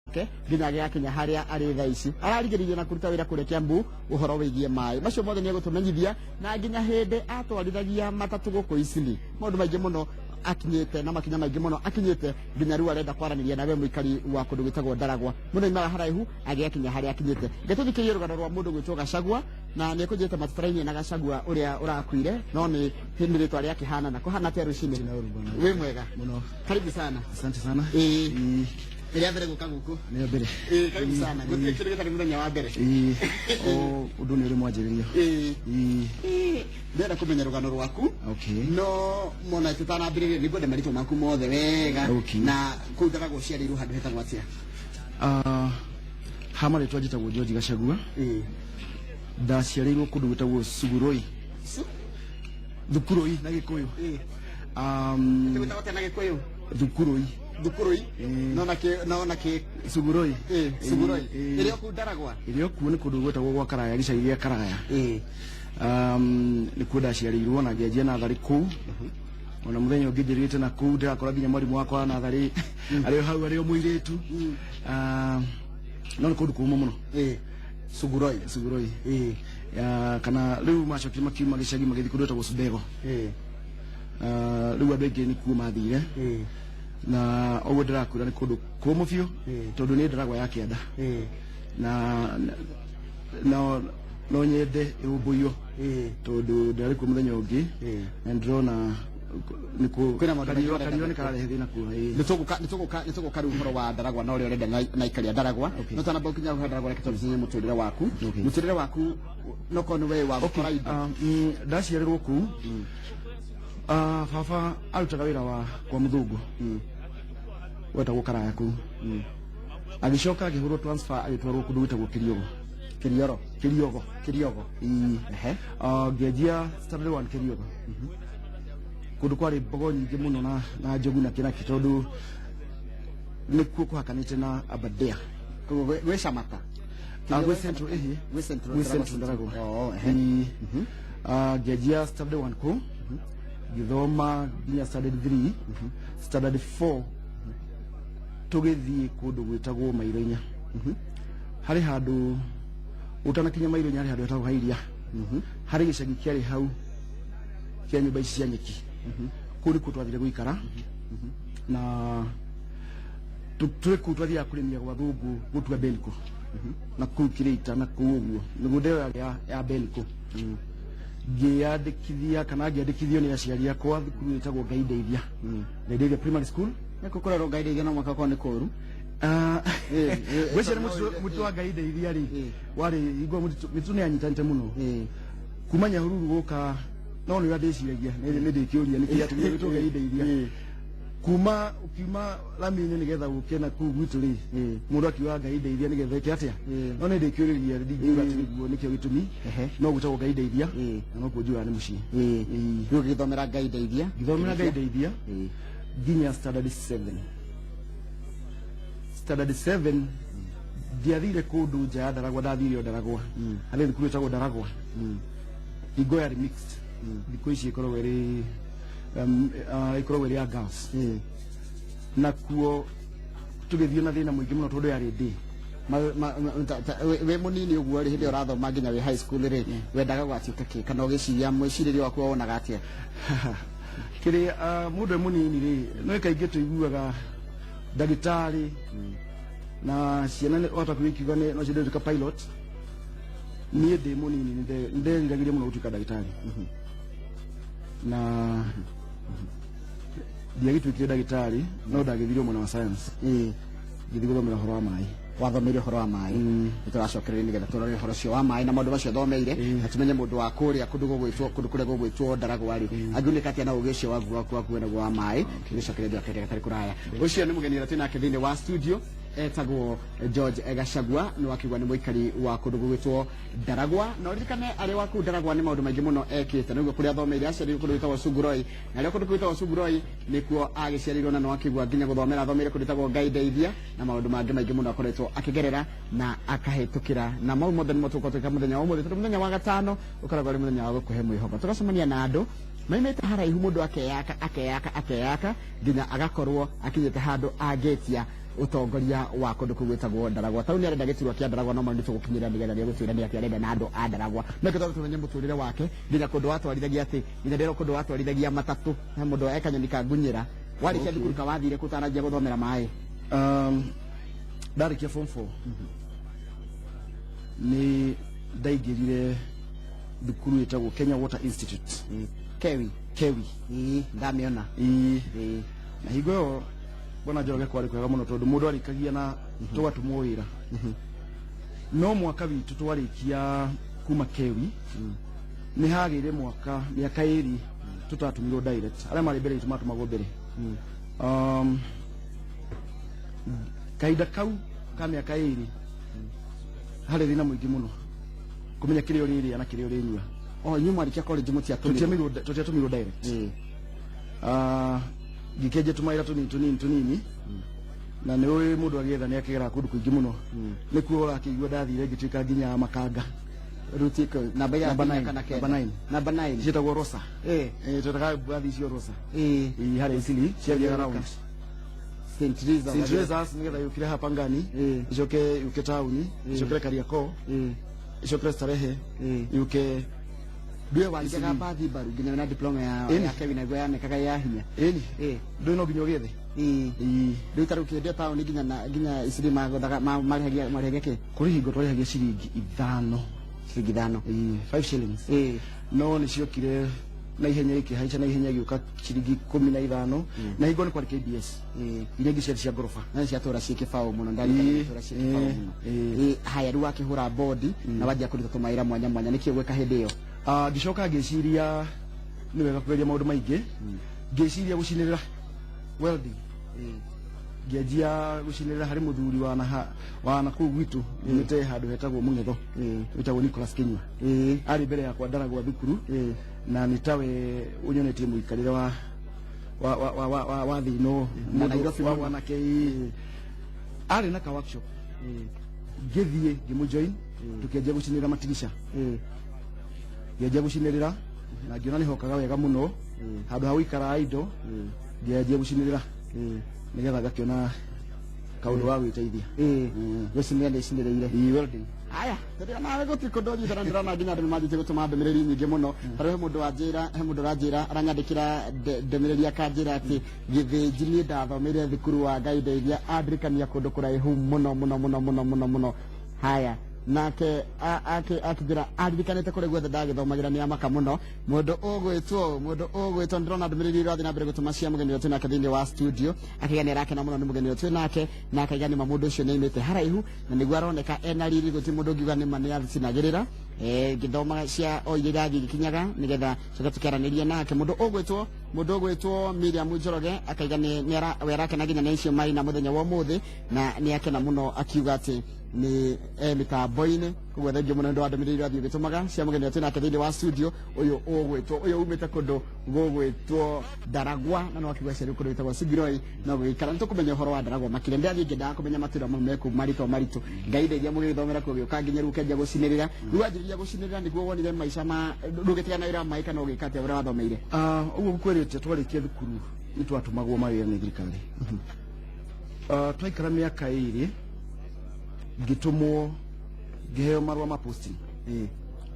Wake nginya agĩgakinya harĩa arĩ thaa ici. Ararigĩrĩirie na kũruta wĩra kũrĩa Kiambu ũhoro wĩgiĩ maĩ macio mothe nĩ egũtũmenyithia, na nginya hĩndĩ atwarithagia matatũ gũkũ Isili, maũndũ maingĩ mũno akinyĩte na makinya maingĩ mũno akinyĩte nginya rĩu arenda kwaranĩria nawe mũikari wa kũndũ gwĩtagwo Ndaragwa. Mũndũ aimaga haraihu agĩgakinya harĩa akinyĩte. Reke tũthikĩrĩrie rũgano rwa mũndũ gwĩtwo Gachagua, na nĩ ekũnjĩte matitaraine na Gachagua ũrĩa ũrakuire, no nĩ nĩ rĩtwa rĩakĩhanana. Kũhana atĩa rũcinĩ? Wĩ mwega? Mũno. Karibu sana. Asante sana. Ĩĩ. Ĩĩ. Nĩ rĩa mbere gũka gũkũ? Nĩ mbere. Ĩĩ, karibu sana. Gũtirĩ kĩndũ gĩtarĩ mũthenya wa mbere. Ĩĩ. O ũndũ nĩ ũrĩ mwanjĩrĩrio. Ĩĩ. Ĩĩ. Ĩĩ. Ndĩrenda kũmenya rũgano rwaku. Okay. No mona tũtanambĩrĩria nĩ ngwenda marĩtwa maku mothe wega. Okay. Na kũu Ndaragwa ũciarĩirwo handũ hetagwo atĩa? Ah, ha marĩtwa njĩtagwo George Gachagua. Ĩĩ. Ndaciarĩirwo kũndũ gwĩtagwo Suguroi. Su? Thukurui na Gĩkũyũ. Ĩĩ. Gwĩtagwo atĩa na Gĩkũyũ? Thukurui. Thukurui. Ĩĩ. No na kĩ no na kĩ Suguroi. Ĩĩ, Suguroi. Ĩĩ. Ĩrĩ o kũu Ndaragwa. Ĩrĩ o kuo, nĩ kũndũ gwĩtagwo gwa Karaya, gĩcagi gĩa Karaya. Ĩĩ. Nĩkuo ndaciarĩirwo na ngĩanjia natharĩ kũu. Ona mũthenya ũngĩ njĩrĩte na kũu ndĩrakora nginya mwarimũ wakwa wa natharĩ arĩ o hau, arĩ o mũirĩtu. No nĩ kũndũ kũmũ mũno. Ĩĩ. Suguroi. Suguroi. Ĩĩ. Kana rĩu macokire makiuma gĩcagi magĩthiĩ kũndũ gwĩtagwo Subego. Ĩĩ. Rĩu andũ aingĩ nĩkuo mathire. Ĩĩ. Na ũguo ndĩrakwĩra nĩ kũndũ kũmũ biũ. Ĩĩ. Tondũ nĩ Ndaragwa ya kĩanda. Ĩĩ. Na no no nyende ĩũmbũiyo. Ĩĩ. Tondũ ndarĩ kuo mũthenya ũngĩ. Ĩĩ. Na ndĩrona nĩ kũ Kwĩna maũndũ maingĩ kariũa marenda kariũa nĩ gwĩkwo. kararehe thĩna kuo. Ĩĩ. Nĩ tũgũka rĩu ũhoro wa Ndaragwa na ũrĩa ũrenda na aikari a Ndaragwa. Okay. No tanamba ũkinya ũhoro wa Ndaragwa, reke tũrĩcie mũtũrĩre waku. Okay. Mũtũrĩre waku nokorwo nĩ we wa gũkora indo. Ndaciarĩrwo kũu. Baba arutaga wĩra wa kwa mũthũngũ wetagwo Karaya kũu. Agĩcoka akĩhũrwo transfer, agĩtwarwo kũndũ gwĩtagwo Kĩriogo. Kĩrioro? Kĩriogo. Kĩriogo. Ĩĩ. Ehe. Ngĩanjia standard one Kĩriogo, kũndũ kwarĩ mbogo nyingĩ mũno na njogu na kĩnaki, tondũ nĩkuo kũhakanĩte na Aberdare. Koguo gwĩ Camata? Gwĩ Central, ĩhĩ. Gwĩ Central. Gwĩ Central Ndaragwa. Oh, ehe. Ĩĩ. Ngĩanjia standard one kũu, ngĩthoma nginya standard 3. Standard 4 tũgĩthiĩ kũndũ gwĩtagwo Mairo Inya. Harĩ handũ ũtanakinya Mairo Inya, harĩ handũ hetagwo Hairia, harĩ gĩcagi kĩarĩ hau kĩa nyũmba ici cia nyeki. Kũu nĩkuo twathire gũikara, na tũrĩ kũu twathiaga kũrĩmia gwa thũngũ, gũtua Benko na kũu Kĩrĩita na kũu ũguo mĩgũnda ĩyo yarĩ ya Benko. Ngĩyandĩkithia kana ngĩandĩkithio nĩ aciari akwa thukuru ĩtagwo Ngai Ndeithia, Ngai Ndeithia Primary School. Nĩ kũrerwo Ngai Ndeithia no mwaka ũkorwo nĩ kũũru. Ngwĩciria mũtitũ wa Ngai Ndeithia rĩ, warĩ igua mĩtitũ nĩ yanyitanĩte mũno kuma Nyahururu gũka, no nĩ ũrĩa ndĩciragia nĩ ndĩkĩũria nĩkĩ gĩatũmire gwĩtwo Ngai Ndeithia. Kuma ukiuma rami-inĩ nĩgetha ũke na kũu gwitũ rĩ, mũndũ akiuga Ngai Ndeithia nĩgetha eke atĩa? No nĩ ndĩkĩũrĩria, ndingiuga atĩ nĩguo nĩkĩo gĩtũmi, no gwĩtagwo Ngai Ndeithia na nokuo njugaga nĩ mũciĩ. Ĩĩ. Rĩu ũgĩthomera Ngai Ndeithia? Ngĩthomera Ngai Ndeithia nginya standard 7. Standard 7 ndiathire kũndũ nja ya Ndaragwa, ndathire o Ndaragwa, harĩ thukuru ĩtagwo Ndaragwa. Hingo yarĩ mixed, thikũ ici ĩkoragwo ĩrĩ ĩkoragwo ĩrĩ ya girls. Nakuo tũgĩthiĩ na thĩna mũingĩ mũno tondũ yarĩ ndĩ Wĩ mũnini ũguo rĩ, hĩndĩ ĩyo ũrathoma nginya wĩ high school rĩ, wendaga gũgatuĩka kĩ, kana ũgĩciria mwĩcirĩrie waku wonaga atĩa? Kĩrĩa mũndũ e mũnini rĩ, no kaingĩ tũiguaga ndagĩtarĩ na ciana wahota kuikiuga no ciende gũtuĩka pilot. Niĩ ndĩ mũnini nĩ nderiragĩria mũno gũtuĩka ndagĩtarĩ, na ndiagĩtuĩkire ndagĩtarĩ, no ndagĩthire mwena wa science, ngĩthiĩ gũthomera ũhoro wa maĩ. Wathomeire ũhoro wa maĩ? Nĩ tũracokereria nĩgetha tũrore ũhoro ũcio wa maĩ na maũndũ macio thomeire, na tũmenye mũndũ wa kũrĩa kũndũ gũgwĩtwo kũndũ kũrĩa gũgwĩtwo Ndaragwa rĩ, angĩgunĩka atĩa na ũgĩ ũcio waku naguo wa maĩ. Tũgĩcokereria kahinda gatarĩ kũraya. Ũcio nĩ mũgeni ũrĩa twĩ nake thĩinĩ wa studio, etagwo George Gachagua, nĩ wakiuga nĩ mũikari wa kũndũ gũgwĩtwo Ndaragwa. Na ũririkane arĩ wa kũu Ndaragwa nĩ maũndũ maingĩ mũno ekĩte nĩguo kũrĩa athomeire, aciarirwo kũndũ gwĩtagwo Suguroi, na rĩo kũndũ gwĩtagwo Suguroi nĩkuo agĩciarirwo, na nĩwakĩigua nginya gũthomera athomeire kũndũ gwĩtagwo Ngai Ndeithia, na maũndũ mangĩ maingĩ mũno akoretwo akĩgerera na akahĩtũkĩra. Na mau mothe nĩmo tũgũkorwo tũgĩka mũthenya wa ũmũthĩ, tondũ mũthenya wa gatano ũkoragwo ũrĩ mũthenya wa gũkũhe mwĩhoko. Tũgacemania na andũ maimĩte haraihu, mũndũ akeyaka akeyaka akeyaka nginya agakorwo akinyĩte handũ angĩtia. Ũtongoria wa kũndũ kũu gwĩtagwo Ndaragwa. Tarĩu nĩ arenda gĩturwa kĩa Ndaragwa, no nĩ tũgũkinyĩra nĩgetha nĩegũtwĩra nĩ atĩa arenda na andũ a Ndaragwa. No kĩtondũ tũmenye mũtũrĩre wake nginya kũndũ watwarithagia, atĩ nginya ndĩrwo kũndũ watwarithagia matatũ, he mũndũ ekanyoni ka ngunyĩra warĩkia thukuru ka wathire kũ ũtananjia gũthomera maĩ? Ndarĩkia form 4 nĩ ndaingĩrire thukuru ĩtagwo Kenya Water Institute. Kewi? Kewi. Ĩĩ, ndamĩona. Ĩĩ. Ĩĩ. Na hingo ĩyo, bwana Njoroge, kwarĩ kwega mũno tondũ mũndũ arĩkagia na tũgatũmwo wĩra. No mwaka witũ twarĩkia kuma Kewi, nĩ hagĩire mwaka mĩaka 2 tũtatũmirwo direct. Arĩa marĩ mbere itũ matũmagwo mbere. Kahinda kau ka mĩaka 2 harĩ thĩna mũingĩ mũno kũmenya kĩrĩa ũrĩrĩa na kĩrĩa ũrĩnyua. O inyuĩ mwarĩkia college mũtiatũmirwo? Tũtiatũmirwo direct. Ĩĩ. Ngĩkĩanjia tũmawĩra tũnini tũnini tũnini, na nĩ ũĩ mũndũ agĩetha nĩ akĩgeraga kũndũ kũingĩ mũno. Nĩkuo ũrakĩigua ndathire ngĩtuĩka nginya makanga. Rutiko namba ya Namba inya 9. kana kenda? Namba 9. Namba 9. Ciĩtagwo Rosa. Ĩĩ. Twetaga bathi icio Rosa. Ĩĩ. Ĩĩ, harĩa Isili ciathiaga round. St. Teresa. St. Teresa's, nĩgetha yũkĩre haha Pangani, Ĩĩ. ĩcoke yũke taũni, ĩcokere Kariakoo, Ĩĩ. ĩcokere Starehe, Ĩĩ. yũke. Ndue waringaga mbathi mbaru nginya wĩna diploma ya Ĩni. ya Kewi, naguo yanekaga ya hinya. Ĩni. Ĩĩ. Ndũĩ no nginya ũgĩethe. Ĩĩ. Ĩĩ. Rĩu ta rĩu kĩndĩ taũni nginya na nginya Isili magothaga marĩhagia kĩ? Kũrĩ hingo twarĩhagia ciringi 5. Ciringi 5. Ĩĩ, 5 shillings. Ĩĩ. No nĩ ciokire na ihenya, ikĩhaica na ihenya, igĩũka ciringi 15, na hingo nĩ kwarĩ KBS. Ĩĩ. Iria ingĩ ciarĩ cia ngoroba. Na ciatũra ciĩ kĩbaũ mũno, ndarikana ciatũra ciĩ kĩbaũ mũno. Ĩĩ. Ĩĩ, haya, rĩu wakĩhũra bodi na wanjia kũruta tũmawĩra mwanya mwanya, nĩkĩ ũgwĩka hĩndĩ ĩyo? Ngĩcoka ngĩciria nĩ wega kũgeria maũndũ maingĩ. Ngĩciria gũcinĩrĩra welding. Ngĩanjia gũcinĩrĩra harĩ mũthuri wa wa na kũu gwitũ nyumĩte handũ hetagwo Mũng'etho, wĩtagwo Nicholas Kinyua. Ĩĩ. Arĩ mbere yakwa Ndaragwa thukuru, Ĩĩ. na nĩ tawe ũnyonetie mũikarĩre wa wa wa wa wa, wa, wa thĩ ĩno. Na Mũndũ Nairobi wa mũno. mwanake, ĩĩ. Arĩ na ka workshop. Ngĩthiĩ ngĩmũjoin, tũkĩanjia gũcinĩrĩra matirisha. Ngĩanjia gũcinĩrĩra na ngĩona nĩ hokaga wega mũno handũ ha gũikara indo. Ngĩanjia gũcinĩrĩra nĩgetha ngakĩona kaũndũ ga gwĩteithia. Ĩĩ, gũcinĩrĩra nĩ icinĩrĩire. Ĩĩ, welding. Aya, tũrĩ nawe gũtirĩ kũndũ ũthiĩte, na ndĩrona nginya andũ nĩmanjĩtie gũtũma ndũmĩrĩri nyingĩ mũno. Tarĩu he mũndũ wanjĩra, he mũndũ ũranjĩra, aranyandĩkĩra ndũmĩrĩri akanjĩra atĩ Gĩthĩnji niĩ ndathomeire thukuru wa Ngai ndeithia, andirikania kũndũ kũraihu mũno mũno mũno mũno mũno mũno. Haya, nake akĩnjĩra aririkanĩte kũrĩa guothe ndagĩthomagĩra, nĩ amaka mũno. Mũndũ ũgwĩtwo ndĩrona ndũmĩrĩri irathiĩ na mbere gũtũma cia mũgeni ũrĩa twĩ nake thĩinĩ wa studio, akĩgĩa nĩ arakena mũno nĩ mũgeni ũrĩa twĩ nake, na akaiga nĩma mũndũ ũcio nĩ aimĩte haraihu na nĩguo aroneka ena riri, gũtirĩ mũndũ ũngiuga nĩma nĩ acinagĩrĩra. Ngĩthoma cia o iria irathiĩ igĩkinyaga nĩgetha coke tũkĩaranĩria nake. Mũndũ ũgwĩtwo Miriam Njoroge akaiga we arakena nginya nĩ icio maina mũthenya wa ũmũthĩ, na nĩ akena mũno akiuga atĩ nĩ mĩtambo-inĩ. Koguo thengiũ mũno nĩ ũndũ wa ndũmĩrĩri irathiĩ ũgĩtũmaga cia mũgeni ũrĩa twĩ nake thĩinĩ wa studio, ũyũ ũgwĩtwo ũyũ umĩte kũndũ gũgwĩtwo Ndaragwa, na no akiuga aciarirwo kũndũ gwĩtagwo Sugiroi no gũgĩikara. Nĩ tũkũmenya ũhoro wa Ndaragwa makĩria. Ndĩrathiĩ ngĩendaga kũmenya matũra mau meku marĩtwa maritũ. Ngai ndeithia, mũgĩthomera kuo gĩũka nginya rĩu ũkĩanjia gũcinĩrĩra. Rĩu wanjĩrĩria gũcinĩrĩra nĩguo wonire maica ma rĩu ũgĩtigana wĩra wa maĩ kana ũgĩka atĩa ũrĩa wathomeire? Ũguo ngũkwĩrĩte, twarĩkia thukuru nĩ twatũmagwo mawĩra nĩ thirikari. Twaikara mĩaka 2, ngĩtũmwo, ngĩheo marũa ma posting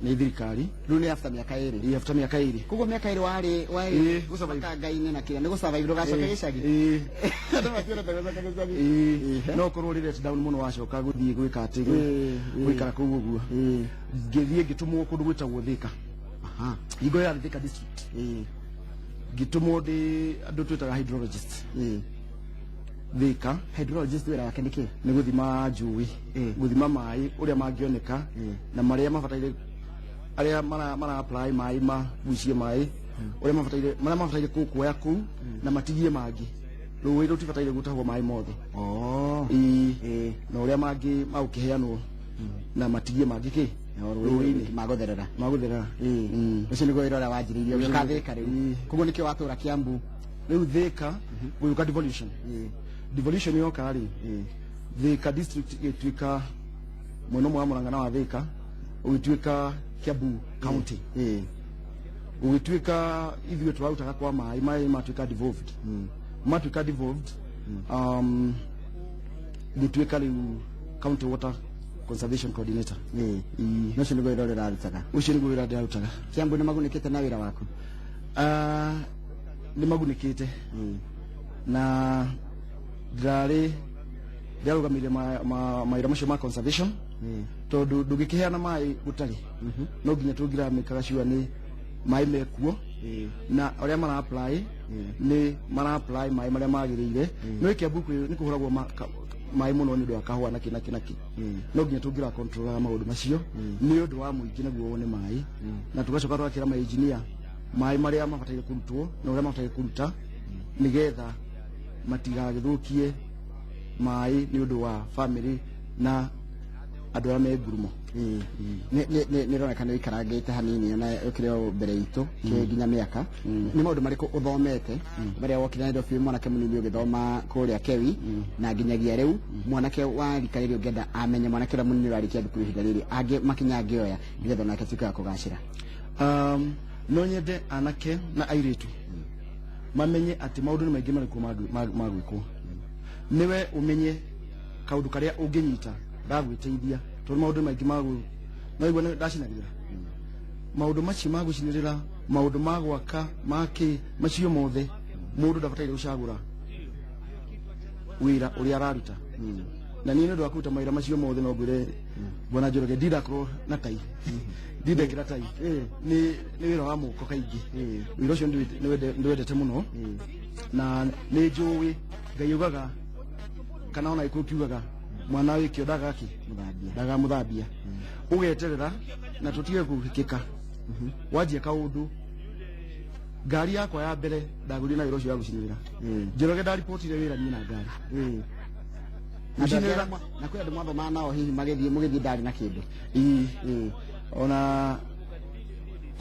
nĩ thirikari. Rĩu nĩ after mĩaka 2? Ĩĩ, after mĩaka 2. Koguo mĩaka 2 warĩ warĩ Ĩĩ, gũsurvive. makangainĩ na kĩrĩa nĩ gũsurvive ndũgacoke gĩcagi. Ĩĩ. Andũ matiendete gũcoka gĩcagi. Ĩĩ, no ũkorwo ũrĩ let down mũno wacoka gũthiĩ gwĩka atĩ Ĩĩ, ĩĩ. gũikara kũu ũguo. Ngĩthiĩ ngĩtũmwo kũndũ gwĩtagwo Thika. Hingo ĩyo yarĩ Thika district. Ngĩtũmwo ndĩ andũ twĩtaga hydrologist Thika. Hydrologist wĩra wake nĩ kĩ? Nĩ gũthima njũĩ, gũthima maĩ ũrĩa mangĩoneka na marĩa mabataire, arĩa mara apply maĩ magucie maĩ ũrĩa mabataire, marĩa mabataire kuoya kũu na matigie mangĩ. Rũĩ rũtibataire gũtahwo maĩ mothe. Oh. Ĩĩ. Ĩĩ. Na ũrĩa mangĩ magũkĩheanwo na matigie mangĩ kĩ rũĩ-inĩ magũtherera. Magũtherera. Ũcio nĩguo wĩra ũrĩa wanjĩrĩirie ũgĩũka Thĩka rĩu? Ĩĩ. Koguo nĩkĩo watũra Kiambu? Rĩu Thĩka gũgĩũka devolution. Devolution yoka rĩ, Thĩka district ĩgĩtuĩka mwena ũmwe wa Mũrang'a na wa Thĩka ũgĩtuĩka Kiambu county. Gũgĩtuĩka ithuĩ tũrarutaga kwa maĩ, maĩ matuĩka devolved. Matuĩka devolved, Ngĩtuĩka rĩu county water conservation coordinator. Ĩĩ. Na ũcio nĩguo wĩra ũrĩa ũrarutaga? Ũcio nĩguo wĩra ndĩrarutaga. Kiambu nĩ magunĩkĩte na wĩra waku? Ah, nĩ magunĩkĩte na ndĩrarĩ ndĩrarũgamĩrĩire mawĩra macio ma conservation, tondũ ndũngĩkĩheana maĩ gũtarĩ, no nginya tũngĩramĩkaga sure nĩ maĩ mekuo na ũrĩa mara apply, nĩ mara apply maĩ marĩa magĩrĩire. No Kiambu nĩ kũhũragwo maĩ mũno nĩ ũndũ wa kahũa na kĩ na kĩ na kĩ. No nginya tũngĩra control maũndũ macio nĩ ũndũ wa mũingĩ naguo wone maĩ, na tũgacoka tũgakĩra ma engineer maĩ marĩa mabataire kũrutwo na ũrĩa mabataire kũruta, nĩgetha matigagĩthũkie maĩ nĩ ũndũ wa family na andũ arĩa me ngurumo. Nĩ ĩroneka nĩ ũikarangĩte hanini ona ũkĩrĩ o mbere itũ kĩ nginya mĩaka. Nĩ maũndũ marĩkũ ũthomete marĩa wokire Nairobi mwanake mũnini ũgĩthoma kũrĩa Kewi na nginyagia rĩu, mwanake wa rika rĩrĩ ũngĩenda amenye, mwanake ũrĩa mũnini ũrarĩkia thukuru ihinda rĩrĩ angĩ makinya angĩoya nĩgetha onake atuĩke wa kũgacĩra? No nyende anake na airĩtu mamenye atĩ maũndũ nĩ maingĩ marĩkuo ma gwĩkwo. Nĩwe ũmenye kaũndũ karĩa ũngĩnyita gagwĩteithia, tondũ maũndũ nĩ maingĩ ma no igua ndacinagĩrĩra maũndũ macio ma gũcinĩrĩra, maũndũ ma gwaka ma kĩ macio mothe. Mũndũ ndabataire gũcagũra wĩra ũrĩa araruta, na niĩ nĩ ũndũ wa kũruta mawĩra macio mothe, no ngwĩre bwana Njoroge, ndindakorwo na tai, ndindekĩra tai, nĩ wĩra wa moko kaingĩ. Wĩra ũcio nĩwendete mũno na nĩ njũĩ Ngai ugaga kana ona Gĩkũyũ kiugaga mwana wĩkĩo ndagaki mũthambia. Ndagamũthambia. Ũgeterera na tũtige kũhĩkĩka wanjia kaũndũ. Ngari yakwa ya mbere ndagũrire na wĩra ũcio wa gũcinĩrĩra. Njoroge, ndaribotire wĩra niĩ na ngari. Na andũ angĩ Gũcinĩrĩra. Na kwĩ andũ mwathomaga nao hihi magĩthiĩ mũgĩthiĩ ndarĩ na kĩndũ? Ĩĩ. Ona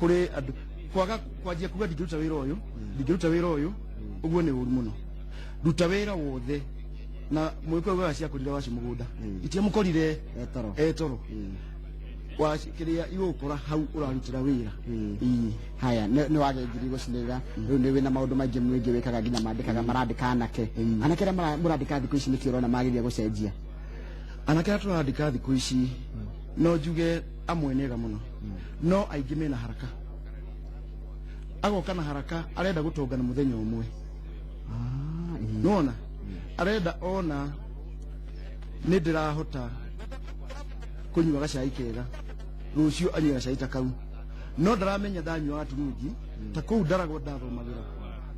kũrĩ andũ kwaga kwanjia kuga ndingĩruta wĩra ũyũ, ndingĩruta wĩra ũyũ, ũguo nĩ ũru mũno. Ruta wĩra wothe, na mũgĩkũyũ augaga ciakũrire wacio mũgũnda itiamũkorire etoro. Etoro wa kĩrĩa igũgũkora hau ũrarutĩra wĩra. Ĩĩ. Haya, nĩ wagĩnjirie gũcinĩrĩra, rĩu nĩ wĩna maũndũ maingĩ mũingĩ wĩkaga, nginya mandĩkaga marandĩka anake. Anake arĩa mũrandĩka thikũ ici, nĩkĩ ũrona magĩrĩire gũcenjia? Anake arĩa tũrandĩka thikũ ici, no njuge amwe nĩ ega mũno, no aingĩ mena haraka. Agoka na haraka, arenda gũtonga na mũthenya ũmwe. Nona arenda ona nĩ ndĩrahota kũnyua gacai kega, rũciũ anyue gacai ta kau, no ndaramenya ndanyuaga turungi ta kũu ndaragwo ndathomagĩra,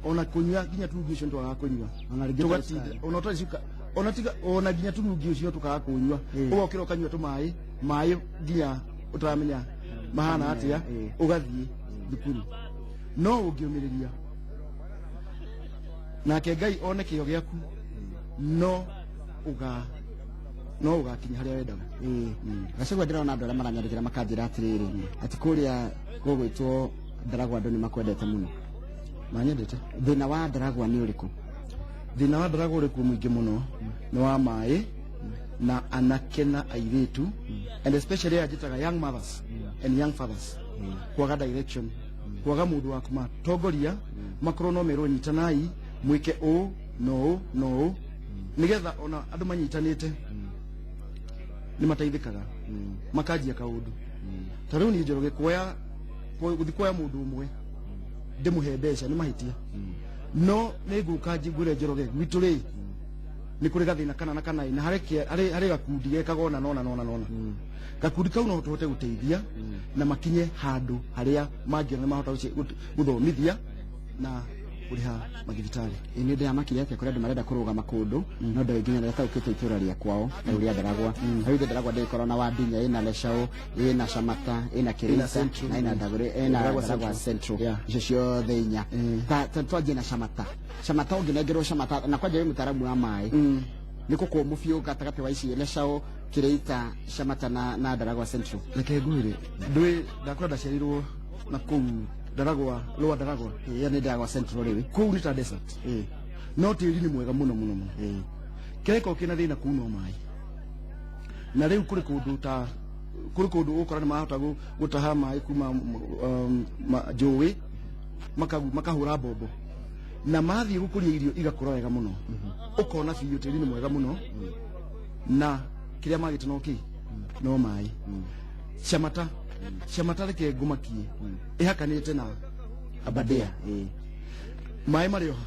ona kũnyua nginya turungi ũcio nĩtwagaga kũnyua. Ona rĩngĩ ũtarĩ Tũgatinda cukari. Ona ũtarĩ cukari, ona tiga ona nginya turungi ũcio tũkaga kũnyua. Ũgokĩra ũkanyua tũmaĩ maĩ nginya ũtaramenya mahana atĩa, ũgathiĩ thukuru. No ũngĩũmĩrĩria nake Ngai one kĩo gĩaku, no ũgakinya harĩa wendaga. Gacagua, ndĩrona andũ arĩa maranyandĩkĩra makanjĩra atĩrĩrĩ, atĩ kũrĩa gũgwĩtwo Ndaragwa andũ nĩ makwendete mũno. Manyendete. Thĩna wa Ndaragwa nĩ ũrĩkũ? Thĩna wa Ndaragwa ũrĩ kuo mũingĩ mũno nĩ wa maĩ na anake na airĩtu, and especially aya njĩtaga young mothers and young fathers, kwaga direction, kwaga mũndũ wa kũmatongoria, makorwo no merwo nyitanai mwĩke ũũ no ũũ no ũũ, nĩgetha ona andũ manyitanĩte nĩ mateithĩkaga makanjia kaũndũ. Ta rĩu niĩ Njoroge, kuoya gũthiĩ kuoya mũndũ ũmwe ndĩmũhe mbeca nĩ mahĩtia, no nĩ ngũka ngwĩre Njoroge, gwitũ rĩ nĩ kũrĩ gathĩna kana na kana na harĩ harĩ gakundi gekaga ona nona nona nona gakundi kau no tũhote gũteithia na makinye handũ harĩa mangĩona nĩ mahota gũthomithia na kũrĩha mathibitarĩ. Ĩ, nĩ ndĩramakire atĩa kũrĩ andũ marenda kũrũgama kũndũ no ndũĩ nginya nĩataũkĩte itũra rĩa kwao rĩu rĩa Ndaragwa. Rĩu ithe Ndaragwa ndĩgĩkorwo na Wandinya, ĩna Leshau, ĩna Shamata, ĩna Kĩrĩita, Central. na ĩna Ndagũrĩ, ĩna Ndaragwa Ndaragwa Central. Central. Yeah. Icio ciothe inya. Ta twanjie na Shamata. Shamata ũngĩnengerwo Shamata na kwanja wĩ mũtaaramu wa maĩ, nĩ kũkũmũ biũ gatagatĩ wa ici Leshau, Kĩrĩita, Shamata na Ndaragwa Central? Reke ngwĩre, ndũĩ ndakũra ndaciarirwo na kũu Ndaragwa, Lower Ndaragwa. Ĩyo nĩ Ndaragwa Central rĩu. Kũu nĩ ta desert, no tĩri nĩ mwega mũno mũno mũno. Kĩrĩa gĩkoragwo kĩna thĩna kũu no maĩ, na rĩu kũrĩ kũndũ ta kũrĩ kũndũ ũgũkora nĩ marahota gũtaha maĩ kuma njũĩ, makahũra mbombo na mathiĩ gũkũria irio igakũra wega mũno, ũkona biũ tĩri nĩ mwega mũno. Na kĩrĩa magĩte no kĩ no maĩ. Ciamata, Ciamata, reke ngũmakie, ĩhakanĩte na Aberdare. Maĩ marĩ oha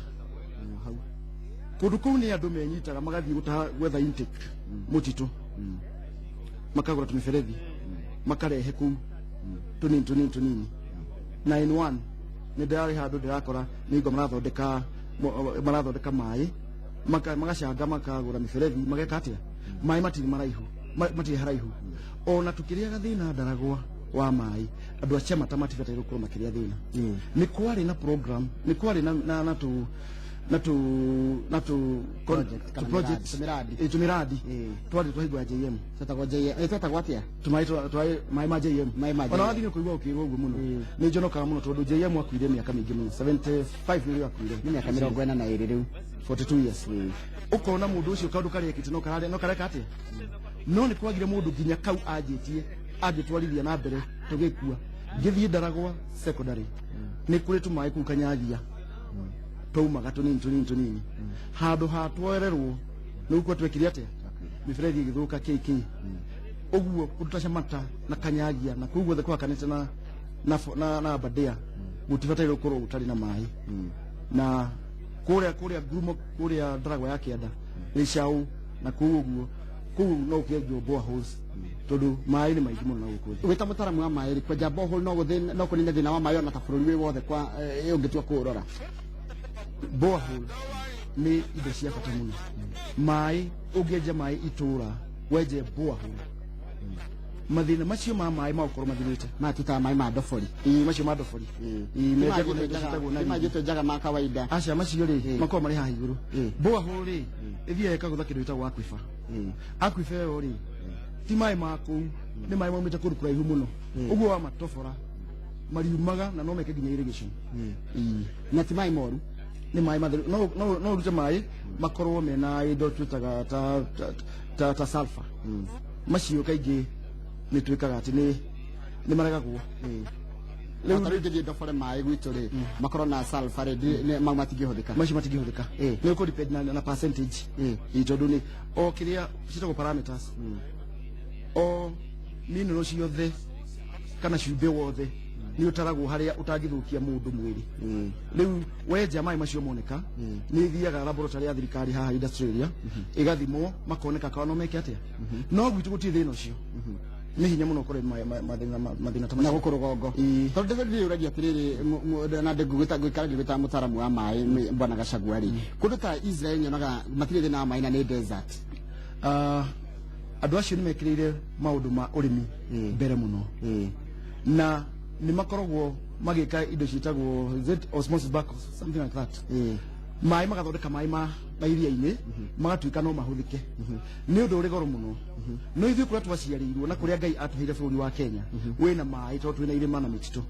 Hau. Kũndũ kũu nĩ andũ menyitaga magathiĩ gũtaha, gwetha intake mũtitũ, makagũra tũmĩberethi, makarehe kũu tũnini tũnini tũnini. Na in one nĩ ndĩrarĩ handũ ndĩrakora nĩ hingo marathondeka maĩ, magacanga, makagũra mĩberethi, mageka atĩa. Maĩ matirĩ maraihu, matirĩ haraihu. Ona tũkĩrĩaga thĩna Ndaragwa wa maĩ, andũ a Ciamata matibataire gũkorwo makĩrĩa thĩna. Nĩ kwarĩ na program, nĩ kwarĩ na tu na tu na tu Project, tu kana project. tũmĩradi. Tũmĩradi twarĩ twaigua JM. Twetagwo J, twetagwo atĩa? Tũmaĩ maĩ ma JM. Maĩ ma Ona JM. wathiĩ nĩ kũigua ũkĩrwo ũguo mũno. Nĩ njonokaga mũno tondũ JM akuire mĩaka mĩingĩ mũno, 75 nĩrĩo akuire. Nĩ mĩaka 42 rĩu. 42 years. Ũkona mũndũ ũcio kaũndũ karĩa ekĩte no kararĩa no kareka atĩa, no nĩ kwagire mũndũ nginya kau anjĩtie angĩtwarithia na mbere. Tũgĩkua ngĩthiĩ Ndaragwa Secondary, nĩ kũrĩ tũmaĩ kũu Kanyagia twaumaga tũnini tũnini tũnini. Handũ ha twoererwo nĩ gũkua, twekire atĩa? Mĩberethi ĩgĩthũka kk ũguo. Kũndũ ta Camata na Kanyagia na kũu guothe kũhakanĩte na Aberdare gũtibataire gũkorwo gũtarĩ na maĩ. Na kũrĩa ngurumo, kũrĩa Ndaragwa ya kĩanda, Rĩcaũ na kũu ũguo, kũu no ũkĩenjwo boreholes tondũ maĩ nĩ maingĩ mũno na gũkũ thĩ. Wĩta mũtaramu wa maĩ rĩ, kwenja borehole no gũthĩ no kũnine thĩna wa maĩ ona ta bũrũri wĩ wothe kwa ũngĩtua kũũrora? Borehole nĩ indo cia bata mũno. Maĩ, ũngĩenja maĩ itũra, wenje borehole, mathĩna macio ma maĩ magũkorwo mathirĩte. Maya tũtaga maĩ ma ndobori. Ĩĩ, macio ma ndobori. Ĩĩ, menjagwo na indo ciĩtagwo na Ti maĩ twenjaga ma kawaida. Aca, macio rĩ makoragwo marĩ haha igũrũ. Borehole rĩ ĩthiaga ĩkagũtha kĩndũ gĩtagwo aquifer. Aquifer ĩyo rĩ ti maĩ ma kũu, nĩ maĩ maumĩte kũndũ kũraihu mũno. Ũguo wa matobora mariumaga na no meke nginya irrigation. Ĩĩ. Na ti maĩ moru? Nĩ maĩ matheru. No ũrute maĩ makorwo mena indo twĩtaga ta sulfur. Macio kaingĩ nĩ twĩkaga atĩ nĩ maregagwo. Rĩu ta rĩu ngĩthiĩ ndobore maĩ gwitũ rĩ, makorwo na sulfur rĩ, mau matingĩhũthĩka? Macio matingĩhũthĩka. Nĩ ũkũ depend na percentage. Ĩĩ, tondũ nĩ o kĩrĩa ciĩtagwo parameters, o mineral ciothe kana cumbĩ wothe nĩ ũtaragwo harĩa ũtangĩthũkia mũndũ mwĩrĩ. Rĩu wenja maĩ macio moneka, nĩ ithiaga laboratory ya thirikari haha industrial area, ĩgathimwo, makoneka kana no meke atĩa. No gwitũ gũtirĩ thĩna ũcio, nĩ hinya mũno ũkore mathĩna ta Na macio. gũkũ rũgongo. Ĩĩ. Tondũ ndĩyũragia atĩrĩrĩ, na ngũikara ngĩgwĩtaga mũtaramu wa maĩ, bwana Gachagua rĩ, kũndũ ta Israel nyonaga matirĩ thĩna wa maĩ na nĩ desert. Ah, andũ acio nĩ mekĩrĩire maũndũ ma ũrĩmi mbere mũno na nĩ makoragwo magĩka indo ciĩtagwo, is it osmosis back, something like that. Maĩ magathondeka maĩ ma iria-inĩ magatuĩka no mahũthĩke. Nĩ ũndũ ũrĩ goro mũno, no ithuĩ kũrĩa twaciarĩirwo na kũrĩa Ngai atũheire bũrũri wa Kenya wĩna maĩ tondũ twĩna irĩma na mĩtitũ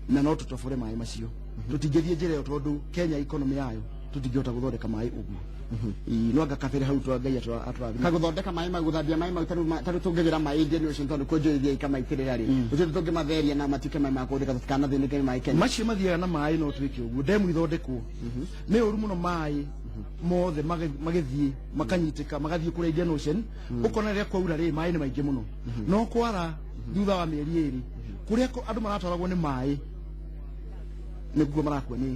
na no tũtobore maĩ macio. Tũtingĩthiĩ njĩra ĩyo tondũ Kenya economy yayo tũtingĩhota gũthondeka maĩ ũguo. Ĩĩ, no anga kabere hau twa Ngai atũrathime. Kagũthondeka maĩ mau, gũthambia maĩ mau, tarĩu tũngĩgĩra maĩ Indian Ocean, tondũ kũ njũĩ iria ikamaitĩrĩra rĩ, gũtirĩ tũngĩmatheria na matuĩke maĩ ma kũhũthĩka, tũtikanathĩnĩke nĩ maĩ Kenya? Macio mathiaga na maĩ, no twĩke ũguo, ndemu ithondekwo. Nĩ ũru mũno maĩ mothe magĩthiĩ makanyitĩka magathiĩ kũrĩa Indian Ocean. Ũkona rĩrĩa kwaura rĩ, maĩ nĩ maingĩ mũno, no kwara thutha wa mĩeri 2 kũrĩa andũ maratwaragwo nĩ maĩ nĩguo marakua nĩ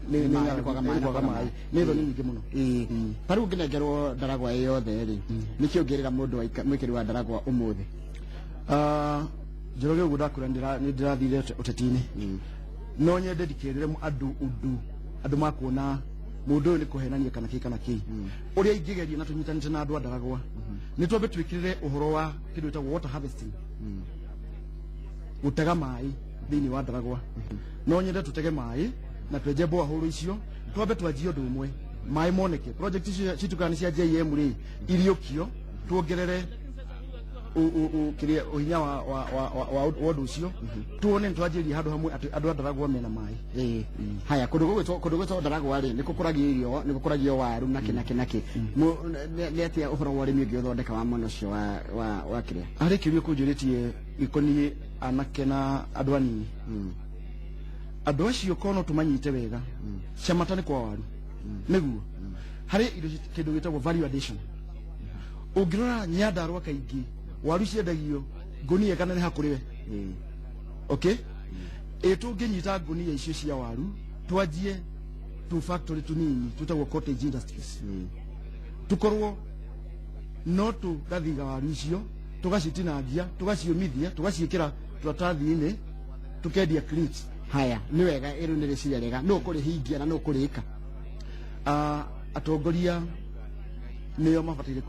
Maĩ, nĩ kwaga maĩ nĩ na kwaga kwaga maĩ. maĩ. Nĩ thoni nyingĩ mũno. Ĩĩ. Ta rĩu ũngĩnengerwo Ndaragwa ĩ yothe rĩ, nĩkĩ ũngĩrĩra mũndũ mwĩkĩri wa Ndaragwa ũmũthĩ? Ah, Njoroge, ũguo ndakwĩra, nĩ ndĩrathire ũteti-inĩ, no nyende ndikerĩre andũ ũndũ andũ makuona mũndũ ũyũ nĩ kũhenania kana kĩ kana kĩ. Ũrĩa ingĩgeria na tũnyitanĩte na andũ a Ndaragwa nĩ twambe twĩkĩrĩre ũhoro wa kĩndũ gĩtagwo water harvesting, gũtega maĩ thĩinĩ wa Ndaragwa. No nyende tũtege maĩ na twenje borehole icio, twambe twanjie ũndũ ũmwe, maĩ moneke. Project icio citukaga nĩ cia JM rĩ, iriũkio, tuongerere kĩrĩa ũhinya wa ũndũ ũcio, tuone nĩ twanjĩrĩria handũ hamwe atĩ andũ a Ndaragwa mena maĩ. Ĩĩ. Haya, kũndũ gwĩtwo Ndaragwa rĩ, nĩ gũkũragio irio, nĩ gũkũragio waru na kĩ na kĩ na kĩ. Nĩ atĩa ũhoro wa ũrĩmi ũngĩũthondeka wa mwena ũcio wa kĩrĩa? Harĩ kĩũria kũnjũrĩtie gĩkoniĩ anake na andũ anini. Andũ acio korwo no tũmanyite wega, Ciamata nĩ kwa waru, nĩguo Harĩ indo kĩndũ gĩtagwo value addition. Ũngĩrora Nyandarua kaingĩ waru ciendagio ngũnia ĩkaneneha kũrĩ we. Okay, ĩ tũngĩnyita ngũnia icio cia waru twanjie tu factory tunini twĩtagwo cottage industries, tukorwo no tũgathiga waru icio, tũgacitinangia, tũgaciũmithia, tũgaciĩkĩra tũratathi-inĩ, tũkendia crates. Haya, nĩ wega, ĩrĩ nĩ rĩciria rĩega. Nũ ũkũrĩhingia na nũ ũkũrĩka? Atongoria nĩo mabataire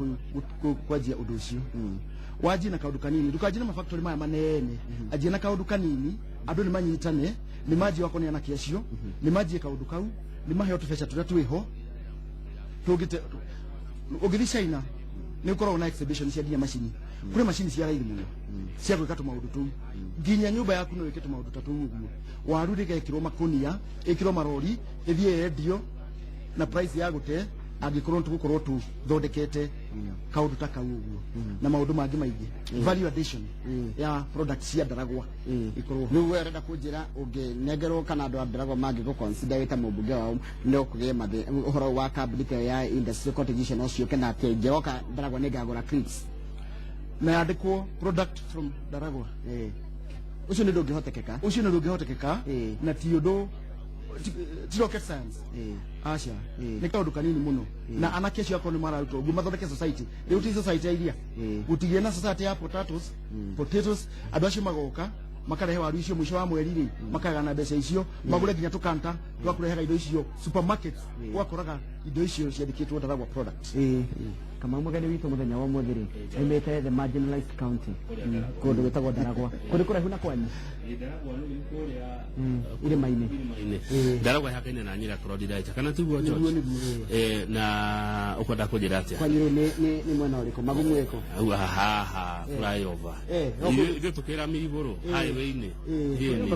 kwanjia ũndũ ũcio. Wanjie na kaũndũ kanini, ndũkanjie na mafactory maya manene, anjie na kaũndũ kanini, andũ nĩ manyitane, nĩ manjie wakwa nĩ anake acio, nĩ manjie kaũndũ kau, nĩ maheo tũbeca tũrĩa twĩho tũngĩte. Ũngĩthiĩ China nĩ ũkoragwo na exhibition cia nginya macini, kũrĩ macini cia raithi mũno cia gwĩka tũmaũndũ tũu. Nginya nyũmba yaku no wĩke tũmaũndũ ta tũu ũguo. Waru rĩgekĩrwo makũnia, ĩkĩrwo marori, ĩthiĩ yendio na price ya gũte, angĩkorwo tũgũkorwo tũthondekete kaũndũ ta kau ũguo na maũndũ mangĩ maingĩ, value addition ya product cia Ndaragwa ikorwo. Rĩu we ũrenda kũnjĩra ũngĩnengerwo kana andũ a Ndaragwa mangĩgũ consider wĩ ta mũmbunge wao, no kũgĩe ũhoro wa kambuni ta ĩyo ya industrial cottage icio no ciũke, na atĩ ingĩroka Ndaragwa nĩ ngagũra crates na yandĩkwo "product from Ndaragwa"? Ũcio nĩ ũndũ ũngĩhotekeka? Ũcio nĩ ũndũ ũngĩhotekeka. Na ti ũndũ ti rocket science. Aca, nĩ kaũndũ kanini mũno, na anake acio akorwo nĩ mararuta ũguo mathondeke society. Rĩu ti society ya iria, gũtigĩe na society ya potatoes. Potatoes, andũ acio magoka makarehe waru icio mũico wa mweri rĩ, makagana mbeca icio magũre nginya tũkanta twa kũrehaga indo icio supermarkets, ũgakoraga indo icio ciandĩkĩtwo "Ndaragwa product". Kamau, mũgeni witũ mũthenya wa ũmũthĩ rĩ, aumĩte the marginalized county, kũndũ gwĩtagwo Ndaragwa, kũndũ kũraihu na kwanyu. Ndaragwa nĩ kũrĩa Irĩma-inĩ. Irĩma-inĩ. Ndaragwa ĩhakaine na Nyĩra Crocodile, kana tiguo, George? Na ũkwenda kũnjĩra atĩa? Kwanyu rĩu nĩ mwena ũrĩkũ magumu ĩkũ? Hau haha flyover. Ithuĩ tũkĩra igũrũ highway-inĩ. Ĩni.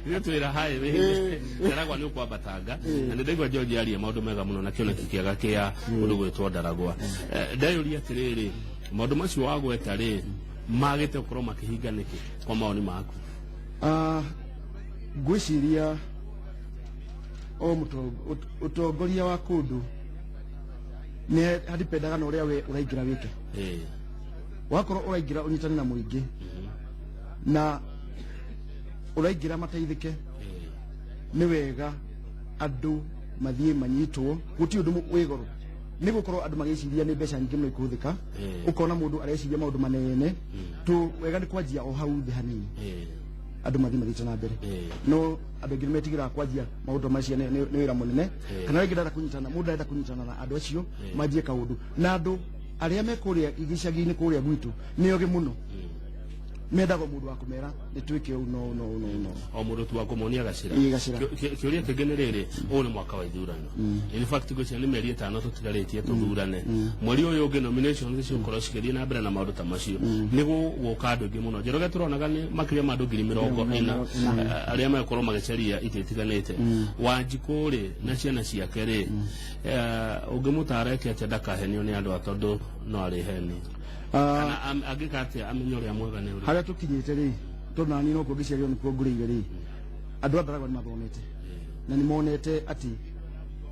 Ithuĩ twĩra highway-inĩ. Ndaragwa nĩ ũkwambatanga na nĩ ndaigua George aria maũndũ mega mũno na kĩoneki kĩega kĩa ũndũ gwĩtwo Ndaragwa. Ndeyũria atĩrĩrĩ, maũndũ macio wagweta rĩ, magĩte gũkorwo makĩhinga nĩkĩ kwa mawoni maku? Ngwĩciria o ũtongoria wa kũndũ nĩ hadipendaga na ũrĩa we ũraingĩra wĩke. Wakorwo ũraingĩra ũnyitane na mũingĩ na ũraingĩra mateithĩke, nĩ wega andũ mathiĩ manyitwo. Gũtirĩ ũndũ wĩ goro, nĩ gũkorwo andũ magĩciria nĩ mbeca nyingĩ mũno ikũhũthĩka. Ũkona mũndũ areciria maũndũ manene tu. Wega nĩ kwanjia o hau thĩ hanini, andũ mathiĩ mathiĩte na mbere. No andũ aingĩ nĩ metigĩraga kwanjia maũndũ macio, nĩ wĩra mũnene, kana rĩngĩ ndarenda kũnyitana, mũndũ arenda kũnyitana na andũ acio manjie kaũndũ, na andũ arĩa me kũrĩa icagi-inĩ kũrĩa gwitũ nĩ ogĩ mũno, mendaga mũndũ wa kũmera nĩ twĩke ũũ no no no no. O mũndũ tu wa kũmonia gacĩra. Ĩĩ, gacĩra. Kĩũria kĩngĩ nĩ rĩrĩ, ũyũ nĩ mwaka wa ithurano. In fact, ngwĩciria nĩ mĩeri 5 tũtigarĩtie tũthurane. Mweri ũyũ ũngĩ nominations cigũkorwo cigĩthiĩ na mbere na maũndũ ta macio. Nĩ gũgũka andũ aingĩ mũno. Njoroge tũronaga nĩ makĩria ma andũ 40,000 arĩa megũkorwo magĩcaria itĩ itiganĩte. Wanjikũ rĩ na ciana ciake rĩ, ũngĩmũtara eke atĩa ndakahenio nĩ andũ a, tondũ no arĩheni? Kana angĩka atĩa amenye ũrĩa mwega nĩ ũrĩkũ? Harĩa tũkinyĩte rĩ, tondũ nani no kuo ngĩciarirwo, nĩkuo ngũrĩire rĩ, andũ a Ndaragwa nĩ mathomete na nĩ monete atĩ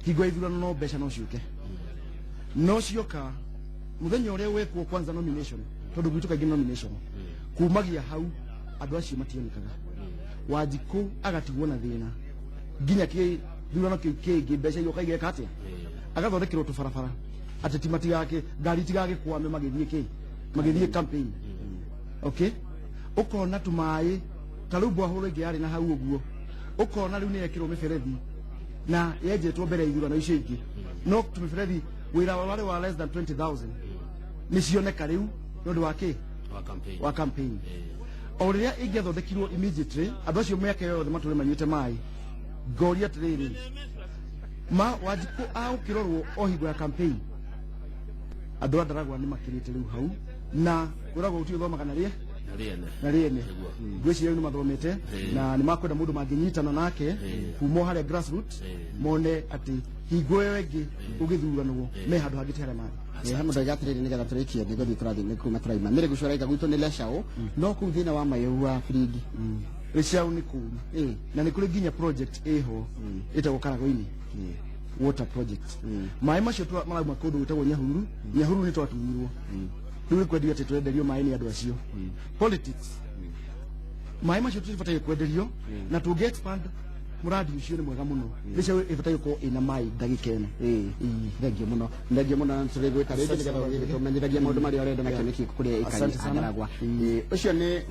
hingo ya ithurano no mbeca no ciũke, no cioka mũthenya ũrĩa wekwo kwanza nomination, tondũ gwitũ kaingĩ nĩ nomination, kumagia hau andũ acio mationekaga. Wanjikũ agatigwo na thĩna nginya kĩthurano kĩu kĩngĩ, mbeca igoka igeka atĩa? Agathondekerwo tũbarabara, ateti matigake, ngari itigagĩkwame magĩthiĩ kĩ magĩthiĩ campaign. Okay, ũkona tũmaĩ ta rĩu mbwahũrũ ĩngĩ yarĩ na hau ũguo, ũkona rĩu nĩ yekĩrwo mĩberethi na yenjetwo mbere ya ithurano icio ingĩ, no tũmĩberethi wĩra warĩ wa less than 20,000 nĩ cioneka rĩu nĩ ũndũ wa kĩ? Wa campaign. Wa campaign. O rĩrĩa ingĩathondekirwo immediately, andũ acio mĩaka ĩyo yothe matũre manyuĩte maĩ. Ngoria atĩrĩrĩ, ma Wanjikũ agũkĩrorwo o hingo ya campaign? Andũ a Ndaragwa nĩ makĩrĩte rĩu hau na kwĩragwo gũtirĩ ũthomaga na rĩe Na rĩene. Na rĩene. Nĩguo. Ngwĩciria rĩu nĩ mathomete na nĩ makwenda mũndũ mangĩnyitana nake kuma o harĩa grassroots, mone atĩ hingo ĩyo ĩngĩ ũgĩthuranwo me handũ hangĩ ti harĩa marĩ. He mũndũ auga atĩrĩrĩ, nĩgetha tũrĩkie, nĩ gũthiĩ tũrathiĩ, nĩ kuma tũraima mĩrĩ gũcora gwitũ nĩ lecao, no kũu thĩna wa maĩ wa biringi. Rĩciau nĩ kũũru na nĩ kũrĩ nginya project ĩho ĩtagwo Karagoini. Water Project. Maĩ macio marauma kũndũ gwĩtagwo Nyahururu. Nyahururu nĩ twatunyirwo, rĩu nĩ kwendio atĩ twenderio maĩ nĩ andũ acio. Politics, maĩ macio tũtibataire kwenderio, na tũngĩ expand mũradi ũcio nĩ mwega mũno. Mbeca ĩbataire gũkorwo ĩna maĩ ndagĩka ĩno. Thengio mũno, thengio mũno, na tũrĩgwĩta rĩngĩ nĩgetha ũgĩthiĩ tũmenyithagie maũndũ marĩa ũrenda na kĩoneki kũrĩa ikari Asante sana. Ndaragwa. Ũcio nĩ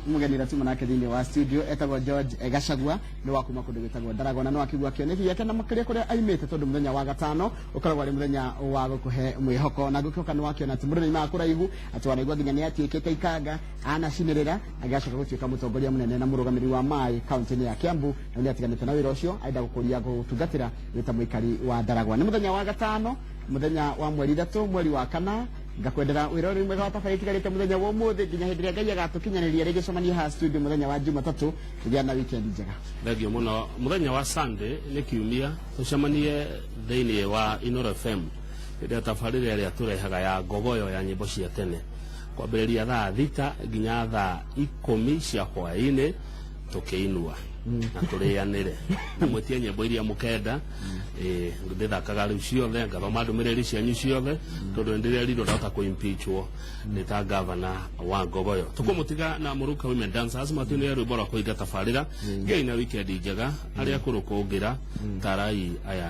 mũgeni ũrĩa tuma nake thĩinĩ wa studio, etagwo George Gachagua, nĩ wa kuma kũndũ gwĩtagwo Ndaragwa, na no akigua kĩoneki gĩake na makĩria kũrĩa aimĩte, tondũ mũthenya wa gatano ũkoragwo arĩ mũthenya wa gũkũhe mwĩhoko, na ngũkĩhoka nĩ wakĩona atĩ mũndũ nĩaimaga kũraihu, atĩ wanaigua nginya nĩ atuĩkĩte ikanga anacinĩrĩra agĩgacoka gũtuĩka mũtongoria mũnene na mũrũgamĩrĩri wa maĩ kaunti-inĩ ya Kiambu, na nĩ atiganĩte na wĩra ũcio, arenda gũkũria gũtungatĩra wĩ ta mũikari wa Ndaragwa. Nĩ mũthenya wa gatano, mũthenya wa mweri 3 mweri wa kana. Ngakwendera wĩra ũrĩ mwega wa tabarĩra itigarĩte mũthenya wa ũmũthĩ, nginya hĩndĩ ĩrĩa Ngai agatũkinyanĩria rĩngĩ cemanie haha studio mũthenya wa Jumatatũ. Gĩa na weekend njega. Thengio mũno. Mũthenya wa Sunday, nĩ kiumia, tũcemanie thĩinĩ wa Inoro FM hĩndĩ ya tabarĩra ĩrĩa tũrehaga ya ngogoyo ya nyĩmbo cia tene, kwambĩrĩria thaa 6 nginya thaa 10 cia hwaĩ-inĩ, tũkĩinua na tũrĩanĩre na mwĩtie nyĩmbo iria mũkenda. Ndĩthakaga rĩu ciothe, ngathoma ndũmĩrĩri cianyu ciothe, tondũ nĩndĩrerirwo ndahota kũimpeachwo nĩ ta gavana wa ngogoyo. Tũkũmũtiga na Mũruka Women Dancers matuinĩre rwĩmbo rwa kũhinga tabarĩra. Gĩai na weekend njega. Arĩa akũrũ kũngĩra tarai aya.